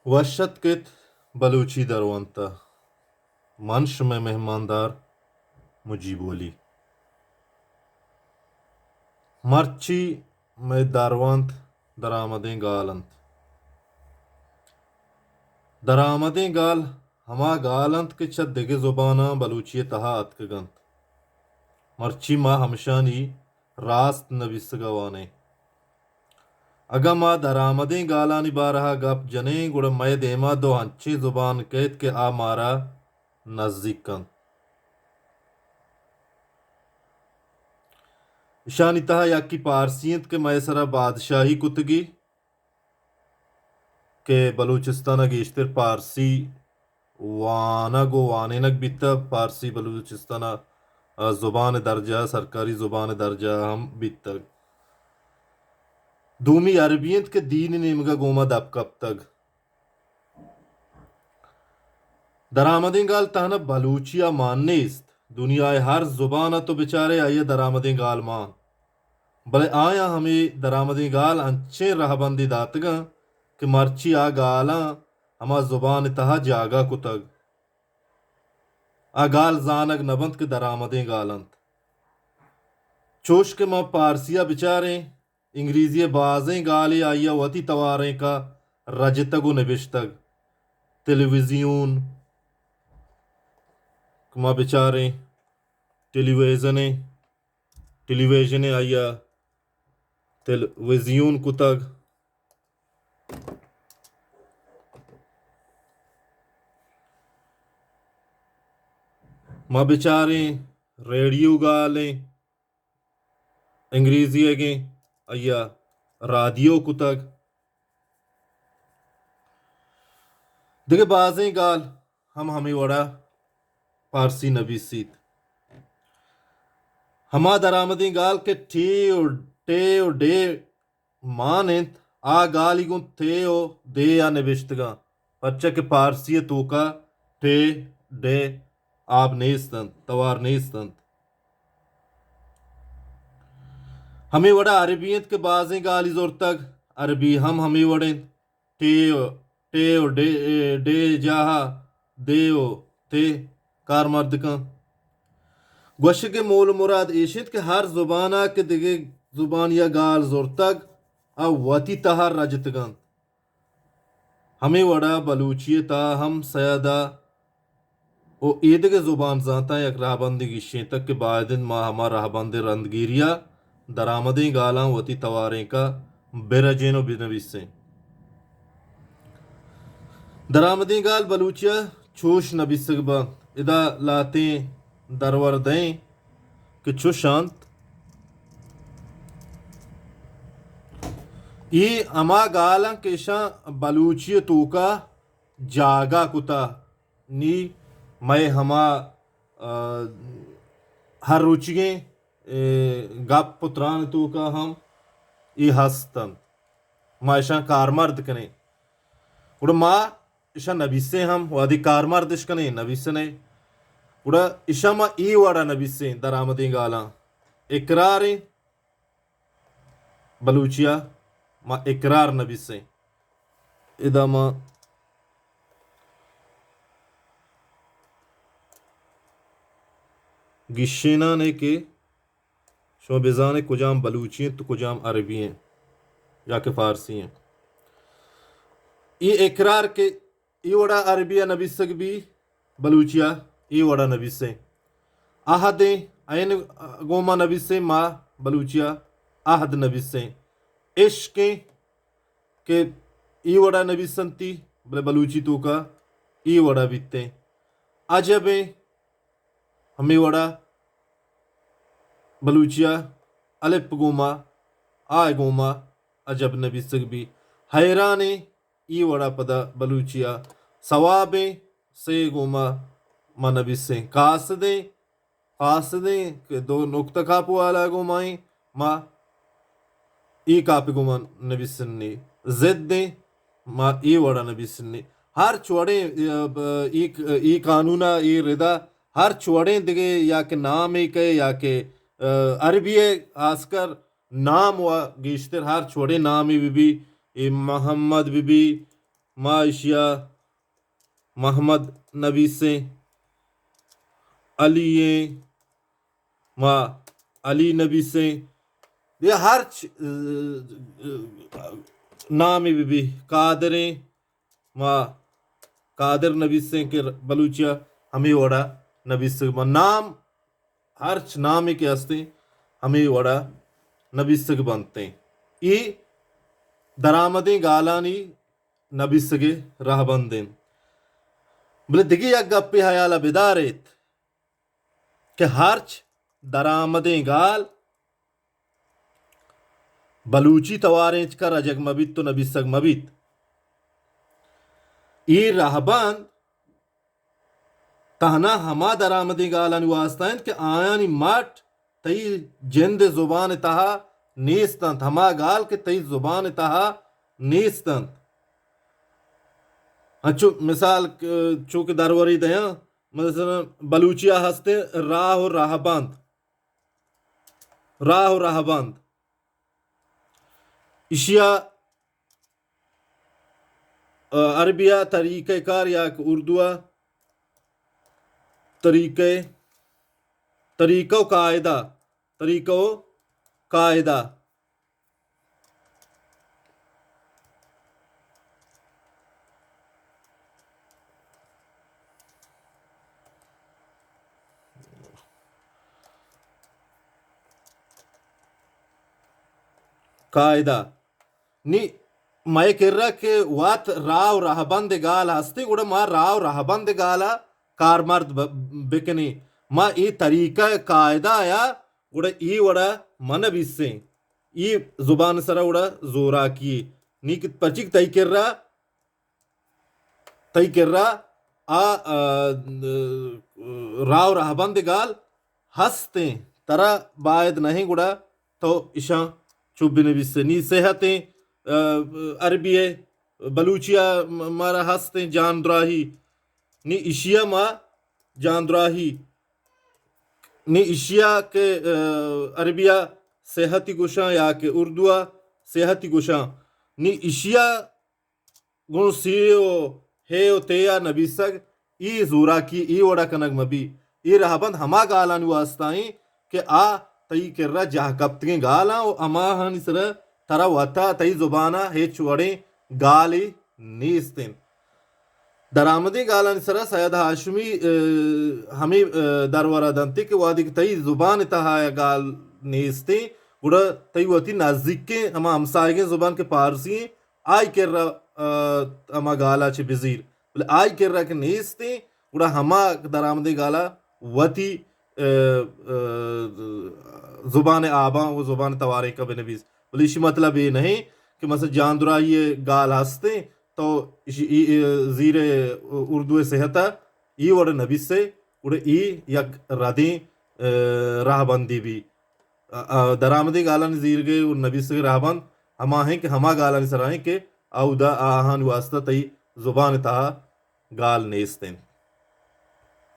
وش اتک ات بلوچی درونت ءَ۔ من شمئے مہماندار مجیب ولی۔ مرچی مئے درونت درآمدیں گال انت۔ درآمدیں گال ہما گال انت کہ چہ دگہ زباناں بلوچی ءِ تہا اتکگ انت۔ مرچی ما ہمشانی راست نبیسگ ءَ وانیں۔ اگاں ما درآمدیں گالانی بارہ ءَ گپ جنیں، گڑا مئے دیما دو انچیں زبان کئیت کہ آ مارا نزیک انت۔ اشانی تہا یکے پارسی انت کہ مئے سرا بادشاہی کتگی کہ بلوچستان ءَ گیشتر پارسی وانگ ءُ وانینگ بیتگ، پارسی بلوچستان ءَ زبان ءِ درجہ ءَ، سرکاری زبان ءِ درجہ ءَ ہم بیتگ۔ دومی عربی انت کہ دینی نیمگ ءَ گوما دپ کپتگ۔ درآمدیں گال تہنا بلوچی ءَ مان نیست، دنیا ءِ ہر زبان ءَ تو بچارے، آئی ءَ درآمدیں گال مان۔ بلے آیاں ہمے درآمدیں گال انچیں رہبندے داتگاں کہ مرچی آ گالاں ہما زبان ءِ تہا جاگہ کتگ۔ آ گال زانگ نہ بنت کہ درآمدیں گال انت۔ چوش کہ ما پارسی ءَ بچاریں، انگریزی ءِ بازیں گالے آئی ءَ وتی توارینک ءَ رجتگ ءُ نبشتگ۔ تلویزیون کہ ما بچاریں، ٹیلی ویژن ءَ، ٹیلی ویژن ءَ آئی ءَ تلویزیون کتگ۔ ما بچاریں، ریڈیو گالیں، انگریزی ئیگیں، آئی ءَ رادیو کتگ۔ دگہ بازیں گال ہم ہمے وڑا پارسی نبیسیت۔ ہما درآمدیں گال کہ ٹے ءُ ٹے ءُ ڈے مان انت، آ گالی گوں تے ءُ دے ءَ نبشتگاں، پرچا کہ پارسی ءِ توکا ٹے، ڈے آب نیست انت، توار نیست انت۔ ہمے وڑا عربی انت کہ بازیں گالی زرتگ، عربی ہم ہمے وڑ انت۔ ٹے ءُ، ٹے ءُ ڈے، ڈے جاہ ءَ دے ءُ تے کارمرد کنت۔ گوشگ ءِ مول ءُ مراد ایش انت کہ ہر زبان ءَ کہ دگہ زبانے ءَ گال زرتگ، آ وتی تہا رجتگ انت۔ ہمے وڑا بلوچی ءِ تہا ہم سیاد ءَ ءُ ایدگہ زبان زانتاں یک رہبندے گیشینتگ کہ باید انت ما ہما رہبند ءِ رندگیری ءَ درآمدیں گالاں وتی توارینک ءَ برجین ءُ بنویسیں۔ درآمدیں گال بلوچی ءَ چوش نبیسگ بنت۔ ادا لہتیں درور دئیں کہ چوش انت۔ اے ہما گال انت کہ اشاں بلوچی ءِ توکا جاگہ کتہ۔ نی مئے ہما، آ، ہر روچیگیں، اے، گپ ءُ تران ءِ توکا ہم اے ہست انت۔ ما اشاں کارمرد کنیں۔ گڑا ما اشاں نبیسیں ہم، وہدے کارمرد اش کنیں، نبیسنے۔ گڑا اشاں ما اے وڑا نبیسیں، درآمدیں گالاں اقراریں۔ بلوچی ءَ ما اقرار نبیسیں۔ ادا ما گیشینانے کہ شما بزانے کجام بلوچی انت ءُ کجام عربی انت یا کہ فارسی انت۔ اے اقرار کہ اے وڑا عربی ءَ نبیسگ بی، بلوچی ءَ اے وڑا نبیسیں۔ عہدیں، عین گوما نبیسیں، ما بلوچی ءَ عہد نبیسیں۔ عشقیں کہ اے وڑا نبیسنتی، بلے بلوچی توکا اے وڑا بیتیں۔ عجبیں، ہمے وڑا بلوچی ءَ الپ گوما، آ گوما عجب نبیسگ بی۔ حیرانیں، اے وڑا پدا بلوچی ءَ ثوابیں، سے گوما ما نبیسیں۔ قاصدیں، قاصدیں کہ دو نقطہ کاپ والا گومائیں، ما اے کاپی گوما نبیسنی۔ ضدیں، ما اے وڑا نبیسنی۔ ہرچ وڑیں، اے، اے، اے قانون ءَ، اے ردا ہرچ وڑیں دگہ یا کہ نامے کئے یا کہ، آ، عربی ءَ خاص کر نام ءَ گیشتر ہرچ وڑیں نامے بہ بی، اے محمد بہ بی، ما اشیا محمد نبیسیں، علی ایں، ما علی نبیسیں، یا ہرچ نامے بہ بی، قادر ایں، ما قادر نبیسیں کہ بلوچیا ہمے وڑا نبیسگ بنت۔ نام، ہرچ نامے کہ ہستیں، ہمے وڑا نبیسگ بنتیں۔ اے درآمدیں گالانی نبیسگ ءِ رہبند انت۔ بلے دگہ یک گپے ہیال ءَ بداریت کہ ہرچ درآمدیں گال بلوچی تواریں چکا رجگ مہ بیت و نبیسگ مہ بیت، اے رہبند تہنا ہما درآمدیں گالانی واسطہ انت کہ آیانی مٹ تئی جند ءِ زبان ءِ تہا نیست انت، ہما گال کہ تئی زبان ءِ تہا نیست انت۔ انچو مثال، ک-، چو کہ درورے دیاں، مثلاً بلوچی ءَ ہستیں راہ و رہبند، راہ و رہبند۔ ایشی ءَ، ءَ، عربی ءَ طریقہ کار یا کہ اردو ءَ طریقہ، طریقہ و قاعدہ، طریقہ و قاعدہ۔ قاعدہ۔ نی مئے کرا کہ وت راہ و رہبند گال ہستی، گڑا ما راہ و رہبند گالا کارمرد ب-، بکنی۔ ما ای طریقہ قاعدہ یا گڑا ای وڑا من بیسیں۔ ای زبان سرا گڑا زوراکی۔ نی کہ پرچیک تئی کرا تئی کرا آ، آ، راہ و رہبند گال ہستیں، ترا باید نہ ایں گڑا تو اشاں چو بنویسے۔ نی صحتیں، آ، عربی ءَ، بلوچی ءَ م-، مارا ہستیں جان دراہی۔ نی اشی ءَ ما جان دراہی۔ نی اشی ءَ کہ، آ، عربی ءَ صحتی گوشاں یا کہ اردو ءَ صحتی گوشاں۔ نی اشی ءَ گوں سی و ہے و تے ءَ نبیسگ، ای زوراکی ای وڑا کنگ مہ بی۔ ای رہبند ہما گالانی واسطہ ایں کہ آ تئی کرا جاہ کپتگیں گالاں و ہماہانی سرا ترا وتا تئی زبانا ہچ وڑیں گالے نیست انت۔ درآمدیں گالانی سرا سید ہاشمی، آ، ہمے، آ، درورا دنت کہ وہدے کہ تئی زبان تہا گال نیستیں، گڑا تئی وتی نزیکیں ہما ہمساہگیں زبان کہ پارسی ایں، آئی کرا، آ، ہما گالا چہ بزیر۔ بلے آئی کرا کہ نیستیں، گڑا ہما درآمدیں گالا وتی، آ، آ، زبان آباں و زبان توارینکا بنویس۔ بلے ایشی مطلب اے نہ ایں کہ مثلاً جاندراہی گال ہستیں، تو ایشی ای، ای، زیر اردو صحت ءَ ای وڑ نبیسے، گڑا ای یک ردیں، آ، رہبندے بی۔ آ، آ، درآمدیں گالانی زیرگے و نبیسگے رہبند ہما ایں کہ ہما گالانی سرا ایں کہ اودا آہانی واسطہ تئی زبان تہا گال نیست انت۔